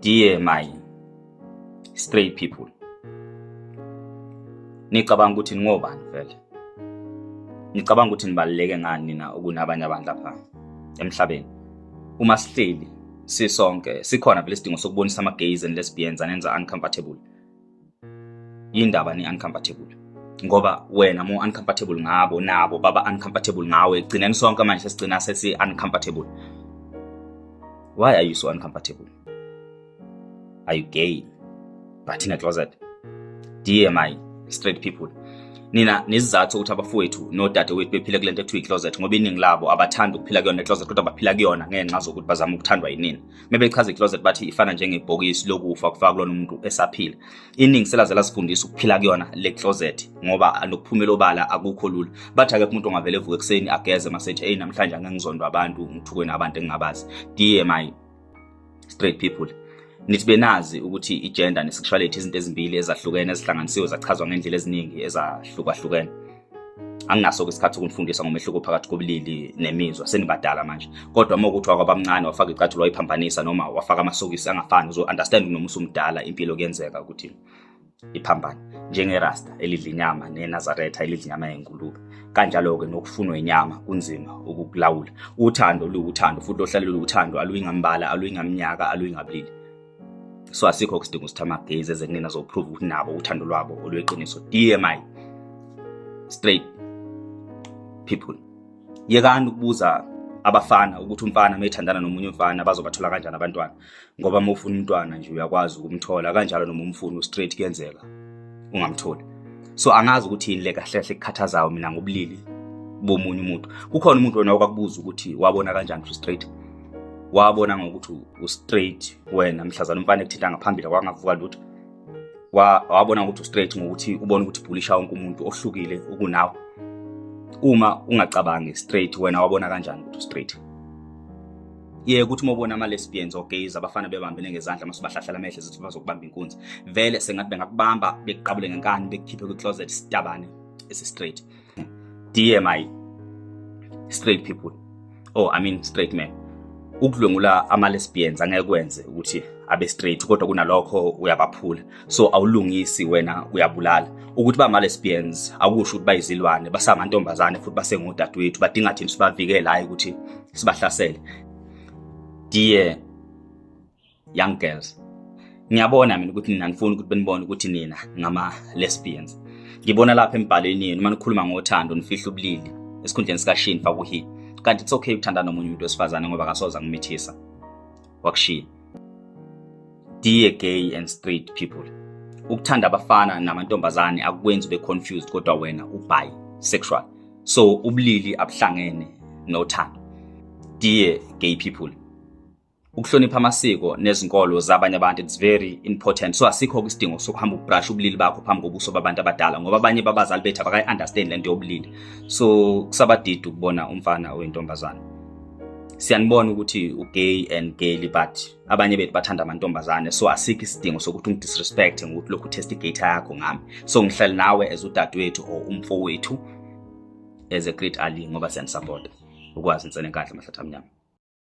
Dear my straight people, nicabanga ukuthi ningobani vele? Nicabanga ukuthi nibaluleke ngani nina ukunabanye abantu lapha emhlabeni? Uma sihleli sisonke, sikhona vele isidingo sokubonisa ama-gays and lesbians anenza uncomfortable. Yindaba ni-uncomfortable? Ngoba wena mo uncomfortable ngabo, nabo baba uncomfortable ngawe. Egcineni sonke manje sesigcina sesi-uncomfortable. Why are you so uncomfortable? Are you gay but in a closet? Dear my straight people, nina nesizathu ukuthi abafowethu nodadewethu bephile kule nto ekuthiwa i-closet, ngoba iningi labo abathandi ukuphila kuyona i-closet, kodwa baphila kuyona ngenxa zokuthi bazama ukuthandwa yinina. Mebechaza i-closet, bathi ifana njengebhokisi lokufa, kufaka kulona umuntu esaphila. Iningi selaze lasifundisa ukuphila kuyona le closet, ngoba nokuphumela obala akukho lula. Bathi akekho umuntu ongavele evuka ekuseni ageze masethi, "Eyi, namhlanje angeke ngizondwe abantu, ngithukwe nabantu engingabazi." Dear my straight people, nithi benazi ukuthi i-gender ne-sexuality izinto ezimbili ezahlukene ezihlanganisiwe zachazwa ngendlela eziningi ezahlukahlukene. Anginaso-ke isikhathi sokunifundisa ngomehluko phakathi kobulili nemizwa, senibadala manje. Kodwa uma ukuthi wakwabamncane wafaka icathulo wayiphambanisa, noma wafaka amasokisi angafani, uzo-understand noma usumdala impilo kuyenzeka ukuthi iphambane, njengerasta elidla inyama nenazaretha elidla inyama yengulube. Kanjalo-ke nokufunwa inyama kunzima ukukulawula. Uthando luwuthando futhi lohlale luwuthando, aluyingambala, aluyingamnyaka, aluyingabulili. So asikho isidingo ukuthi ama-gays eze kunina azoprove ukuthi nabo uthando lwabo olweqiniso. Dear my straight people, yekani ukubuza abafana ukuthi umfana uma ethandana nomunye umfana bazobathola kanjani abantwana, ngoba uma ufuna umntwana nje uyakwazi ukumthola kanjalo, noma umfuna u-straight kuyenzeka ungamtholi. So angazi ukuthi yini le kahle kahle kukhathazayo mina ngobulili bomunye umuntu. Kukhona umuntu wena okwakubuza ukuthi wabona kanjani ukuthi u-straight? Wabona ngokuthi u-straight wena mhlazana umfana ekuthinta ngaphambili kwangavuka lutho? Wabona ukuthi u-straight ngokuthi ubone ukuthi ibhulisha wonke umuntu ohlukile ukunawe? Uma ungacabangi straight, wena wabona kanjani ukuthi u-straight? Yeke ukuthi uma ubona ama-lesbians or gays, abafana bebambene ngezandla, mase bahlahlela amehlo zithi bazokubamba inkunzi, vele sengathi bengakubamba bekuqabule ngenkani, bekukhiphe kwi-closet, sitabane esi-straight. Dear my straight people, oh, I mean straight men, ukudlwengula ama-lesbians angeke kwenze ukuthi abe straight, kodwa kunalokho uyabaphula. So awulungisi wena, uyabulala. Ukuthi ba ama-lesbians akusho ukuthi bayizilwane, basamantombazane futhi basengodadewethu, badinga thina sibavikele, hhayi ukuthi sibahlasele. Dear young girls, ngiyabona mina ukuthi nina nifuna ukuthi benibone ukuthi nina ngama-lesbians. Ngibona lapha embhalweni yenu, uma nikhuluma ngothando nifihla ubulili, esikhundleni sika-she nifaka u-he, kanti it's okay ukuthandana nomunye umuntu wesifazane ngoba akasoze angimithisa wakushiya. Dear gay and straight people, ukuthanda abafana namantombazane akukwenzi ube confused, kodwa wena u-bisexual, so ubulili abuhlangene nothando. Dear gay people, ukuhlonipha amasiko nezinkolo zabanye abantu, it's very important. So asikho isidingo sokuhamba ubrush ubulili bakho phambi kobuso babantu abadala, ngoba abanye babazali bethu abakayi-understand lento yobulili, so kusabadida ukubona umfana oyintombazane. Siyanibona ukuthi u-gay and gayly, but abanye bethu bathanda amantombazane, so asikho isidingo sokuthi ungidisrespect ngokuthi lokhu utest igator yakho ngami. So ngihleli nawe as udadewethu or umfowethu, as a great ally, ngoba siyanisupporta. Ukwazi insene enkandla, mahlathi amnyama.